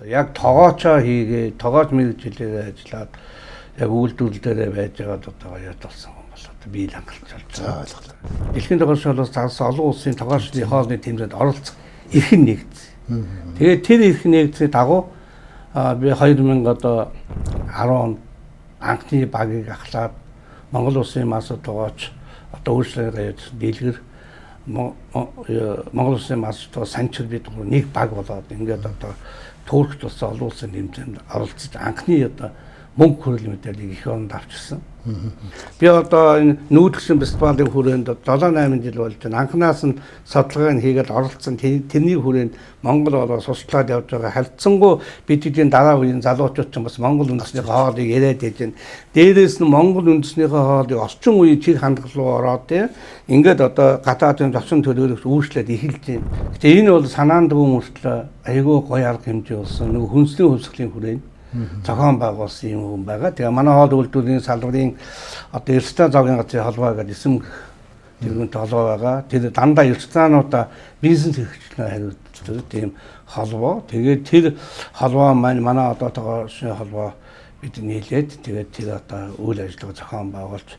Яг тогоочоо хийгээ, тогооч мэргэжилээр ажиллаад яг үйлдвэрлэл дээрээ байж байгаад одоо яд болсон юм бол одоо би л хангалттай болж байгаа. Ойлголоо. Дэлхийн тогоошоолоос зарсан олон улсын тогоочны хоолны тэмцээнд оролцох эрх нь нэгдсэн. Тэгээд тэр эрх нэгдсэний дагуу би 2000 одоо 10 онд анхны багийг ахлаад Монгол улсын мас тогооч одоо өөрчлөлт явуулсан дэлгэр Монгол улсын мас тогоо санчир бид нэг баг болоод ингээд одоо Туркт болсон олон улсын тэмцээнд оролцож анхны одоо мөнгө хүрэл мэдээллийг их оронд авчирсан. Би одоо энэ нүүдгсэн фестивалийн хүрээнд 7 8 жил болж байна. Анхнаас нь судалгааг хийгээд оролцсон тэрний хүрээнд Монгол болоо суслаад явж байгаа. Харьцангуй бидний дараа үеийн залуучууд ч бас Монгол үндэсний хоолыг яриад байж байна. Дээрээс нь Монгол үндэснийхээ хоолыг орчин үеийн чиг хандлага руу ороод тийм ингээд одоо гадаадын зочин төлөөлөгч үүрчлээд эхэлж байна. Гэтэ энэ бол санаандгүй мөртлөө айгүй гоё арга хэмжээ болсон. Нөгөө хүнсний хувьсгалын хүрээнд зохион байгуулсан юм хүн байгаа. Тэгээ манай хоол үйлдвэрийн салбарын одоо ресторан зоогийн газрын холбоо гэдэг эсэм тэргүүнтэй холбоо байгаа. Тэр дандаа ресторануудаа бизнес хэрэгчлээ хариуцдаг тийм холбоо. Тэгээд тэр холбоо маань манай одоо тогоошны холбоо бид нийлээд тэгээд тэр одоо үйл ажиллагаа зохион байгуулж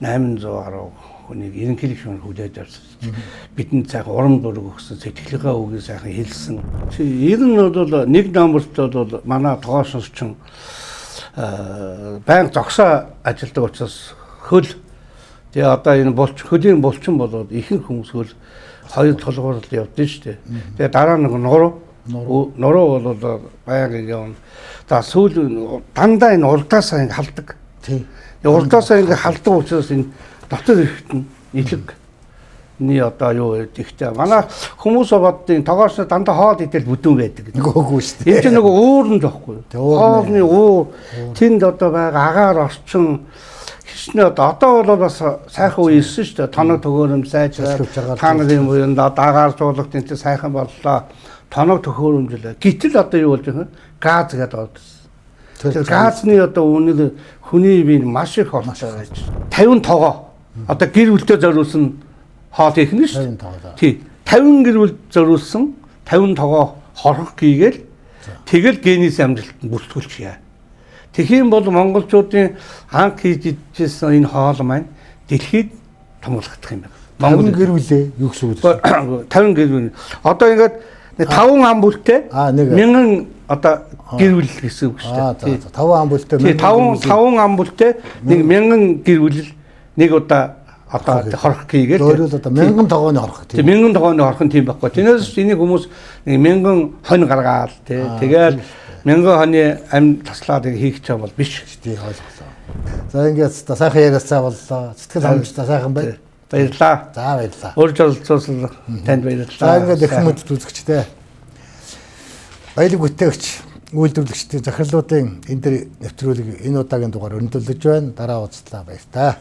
800 гаруй хүнийг ерөнхийлөгч хүн хүлээж авсан. Бидэнд сайхан урам зориг өгсөн, сэтгэлийнхээ үгийг сайхан хэлсэн. Ер нь бол нэг номерт бол манай тогоошнорчин байнга зогсоо ажилладаг учраас хөл тэгээ одоо энэ булч хөлийн булчин болоод ихэнх хүмүүс хөл хоёр толгуур л явдсан шүү дээ. Тэгээ дараа нэг нуруу нуруу бол байнга явна. За сүүл дандаа энэ урдаасаа ингэ халдаг. Тий. Урдаасаа ингэ халдаг учраас энэ дотор эрэхт нь илэгний одоо юу гэдэг. Манай хүмүүс боддیں۔ Тогоорсоо дандаа хоол идэл бүдүүн байдаг гэдэг. Үгүй шүү дээ. Энэ чинь нөгөө уурн жоохгүй. Тэ, уурн. Хоолны уур тэнд одоо байгаа агаар орчин хичнээн одоо бол бас сайхан үе ирсэн шүү дээ. Тоног төгөөрөм сайжраад Салхивч агаар та нарын үеэнд агаар зуулгт энэ чинь сайхан боллоо. Тоног төхөөрөмжлөө. Гэтэл одоо юу болж байгаа юм? Газ гэдэг орд. Тэр газны одоо үнэр хүний биед маш их оролцоо байж. 50 тогоо. Одоо гэр бүлдээ зориулсан хоол хийх нь шүү 50 тогоо. Тий. 50 гэр бүл зориулсан 50 тогоо хорхох хийгээл тэгэл генис амжилтанд бүртгүүлчихье. Тэгэх юм бол монголчуудын анх хийж идчихсэн энэ хоол маань дэлхийд томглогдох юм байна. Монгол гэр бүлээ юу гэсэн үг вэ? 50 гэр бүл. Одоо ингээд 5 ам бүлтэй нэг. 1000 одоо гэр бүл гэсэн үг шүү Аа дээ. за. 5 ам бүлтэй Тий, 5 ам бүлтэй нэг 1000 гэр бүл нэг удаа одоо хорох хийгээл. Өөрөөр одоо 1000 тогооны хорох Тий, тийм. 1000 тогооны хорох нь тийм байхгүй. Тэрнээс энийг хүмүүс нэг 1000 хонь гаргаал тий. Тэгэл 1000 хоньы ам таслаад хийх ч юм бол биш. Тий, ойлголоо. За ингээд сайхан яриацаа боллоо. Сэтгэл хангамжтай сайхан байна. Баярлалаа. За баярлалаа. Урьж оролцуулсан танд баярлалаа. За ингээд эрхэм мөндөд үзэгчтэй. Баялаг бүтээгч, үйлдвэрлэгчдийн захирлуудын энэ дэр нэвтрүүлэг энэ удаагийн дугаар өндөрлөж байна. Дараа уулзлаа баяр та.